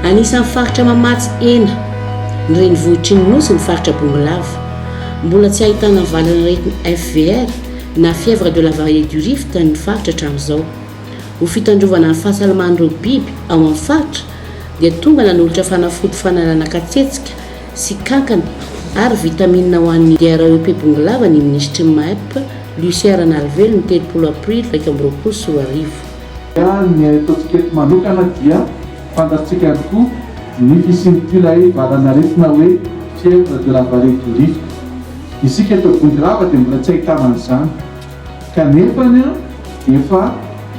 Anisan'ny faritra mamatsy hena ny renivohitry ny Nosy ny faritra Bongolava. Mbola tsy ahitana valanaretina FVR na fièvre de la vallée du Rift ny faritra hatramin'izao. Ho fitandrovana ny fahasalaman'ireo biby ao amin'ny faritra dia tonga nanolotra fanafody fanalana katsetsika sy kankana ary vitamina ho an'ny DREP Bongolava ny minisitry ny MAEP, Lucien Ranarivelo ny 30 aprily 2021. Ny ataontsika eto manokana dia fantatsika ihany koa ny fisian'ity ilay valan'aretina hoe fièvre de la vallée du Rift. Isika eto Bongolava dia mbola tsy ahitana an'izany. Kanefany efa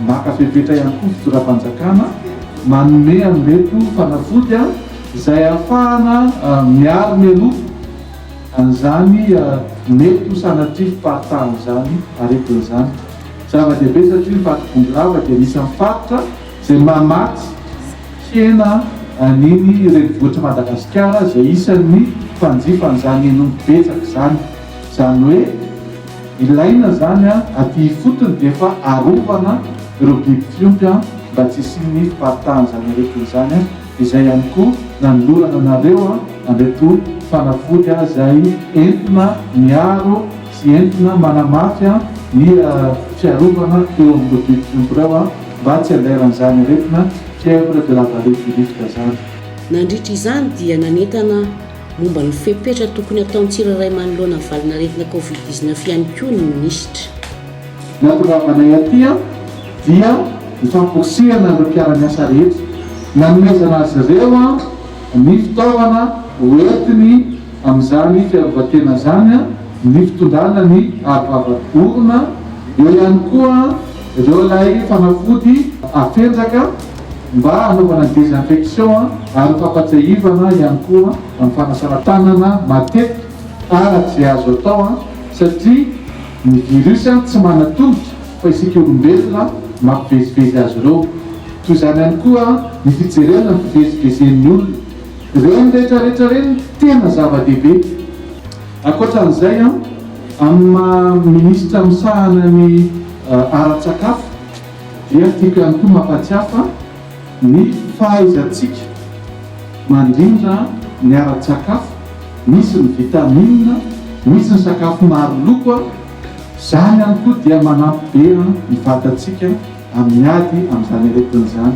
maka fepetra ihany koa ny fitondram-panjakana manome an'ireto fanafody izay ahafahana miaro mialoha an'izany mety ho sanatria fiparitahan'izany aretina izany. Zava-dehibe satria ny faritra Bongolava dia anisan'ny faritra izay mamatsy hena an'iny renivohitr'i Madagasikara izay isan'ny mpanjifa an'izany hen'omby betsaka izany. Izany hoe ilaina izany aty ifotony dia efa arovana ireo biby fiompy mba tsy hisian'ny fiparitahan'izany aretina izany. Izay ihany koa nanolorana anareo an'ireto fanafody izay entina miaro sy entina manamafy ny fiarovana eo amin'ireo biby fiompy ireo mba tsy handairan'izany aretina fièvre de la vallée du Rift izany. Nandritra izany dia nanentana momba ny fepetra tokony hataon'ny tsirairay manoloana ny valin'aretina Covid 19 ihany koa ny minisitra. Ny hatongavanay aty dia ny famporisihana ireo mpiara-miasa rehetra, nanomezana azy ireo ny fitaovana ho entiny amin'izany fiarovan-tena izany, ny fitondrana ny arovava orona, eo ihany koa ireo ilay fanafody afendraka mba hanaovana désinfection ary ho fampatsiahivana ihany koa amin'ny fanasana tanana matetika araka izay azo atao satria ny virus tsy manan-tongotra fa isika olombelona mampivezivezy azy ireo. Toy izany ihany koa ny fijerena ny fivezivezen'ny olona. Ireny rehetra rehetra ireny tena zava-dehibe. Ankoatra an'izay, amin'ny maha minisitra misahana ny ara-tsakafo dia tiako ihany koa mampatsiahy fa ny fahaizantsika mandrindra ny ara-tsakafo, misy ny vitamine, misy ny sakafo maro loko, izany ihany koa dia manampy be ny vatantsika amin'ny ady amin'izany aretina izany.